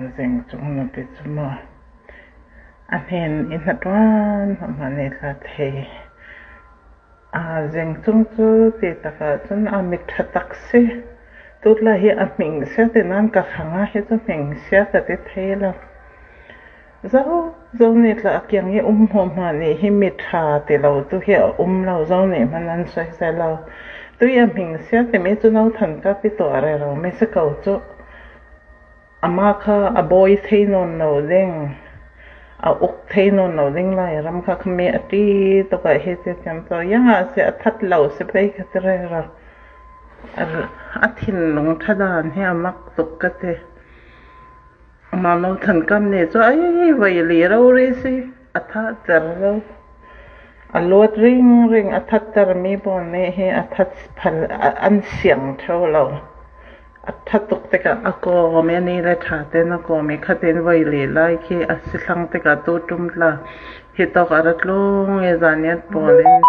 Zing cung nupi cu maw a hnen i na ṭuan hmanh nih hla thei. Zing cung cu ti tak ahcun a mit ṭha tak si. Tutlai hi a hming sia ti nain ka hrang ah hi cu hming sia ka ti thei lo. Zo zo nih tla a kiang i um hmuahhmuah nih hi miṭha ti lo tu hi a um lo. Zo nih hmanh an soisel lo. Tui a hming sia timi cu no than kap i tuah rero mi si ko cuh. Amah kha a bawi thei nawn lo ding, a uk thei nawn lo ding Lairam kha khami a ṭi tuk ah hi ti thiam cu iang ah seh a that lo si pei ka ti rero. A thinlung ṭhadan hi a mak tuk ka ti. Mah No Than Kam nih cu ai voi li rori si a thahter lo. A luat ringring a thattermi pawl nih hi a that phal an siang ṭheo lo. A ṭha tuk tikah a kawm i a ni le ṭha tein a kawm i khatin voi li lai khi a si thlang tikah tuṭum tla hi tawk a ra tlung i zaniat pawl in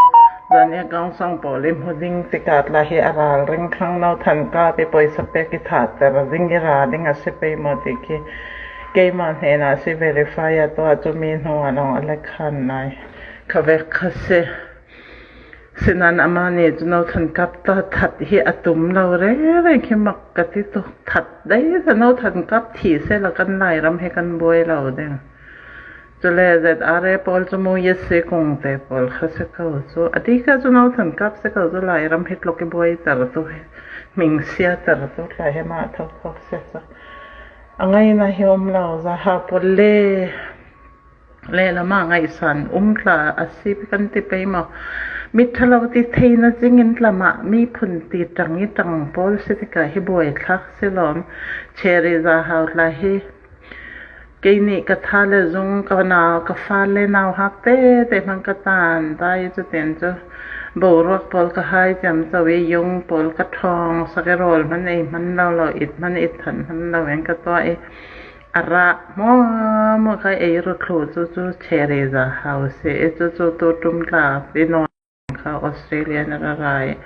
zaniat gangsang pawl i hmu ding tikah tla hi a ralring thlang lo than kap i puaisa pek i thahter ding i ra ding a si pei maw ti khi keimah hnenah si verify a tuah cu mi hnu ah lawng a lek khan lai. Kha vek kha si. Sinain amah nih cun No Than Kap ta that hi a tum lo rere khi mak ka ti tuk. That dei sa No Than Kap thi sehla kan Lairam hi kan buai lo ding. Cule ZRA pawl cu mu yesi kung te pawl kha si ko cu. A dika cu No Than Kap si ko cu Lairam hi tluk i buai ter tu hi ming sia ter tu tla hi mah thotho si cu. A ngai na hi um lo za ha pawl le Lehlam ah ngaihsan um tla a si kan ti pei maw? Miṭhalo ti thei na cing in tlam ah miphun ti ṭang i ṭang pawl si tikah hi buaithlak si lawm. Cherry za hau tla hi kei nih ka tha le zung ka nau ka fale nau hak tete hmang ka tan dai cutin cu boruak pawl ka hai ciam co i yung pawl ka ṭhawng sak i rawl hmanh ei hman lo lo it hmanh it than hman lo in ka tuah i A rah hmuahhmuah kha ei ru thlu cu cu cherry za hau si i cucu tuṭum tla pinawn kha Australia in a ra ra i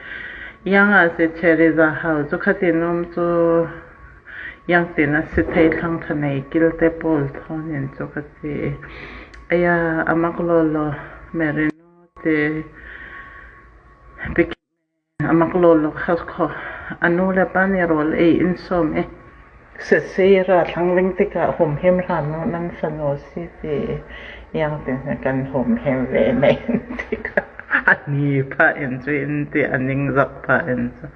iang ah si cherry za hau cu khatin um cu iang tin a si thei thlang kha nei kilte pawl thawn in cu ka ti i aya amak lawlaw merino te A mak lawlaw kha kho. A nu le pa nih rawl ei in sawm i sasei thlang tikah humhim hram u nan fanu si ti iang te kan humhim ve men tikah a ni phah in cu in ti a ningzak phah in cu.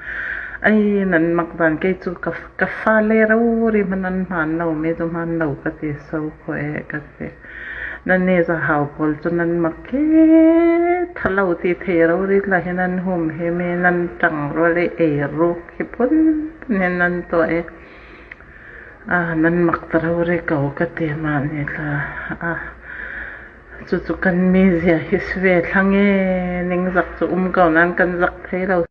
Ai nan mak dan kei cu ka fale rori hmanh an hmaan lomi cu hmaan lo ka ti so kho e ka ti. Nan nih zahau pawl cu nan mak i thalo ti thei rori la hi nan humhim i nan ṭangrual i eiruk hi phunphun in nan tuah i nan mak ta rori ko ka ti mah nih tla. Cucu kan mizia hi si ve thlang i ningzak cu um ko nain kan zak thei lo.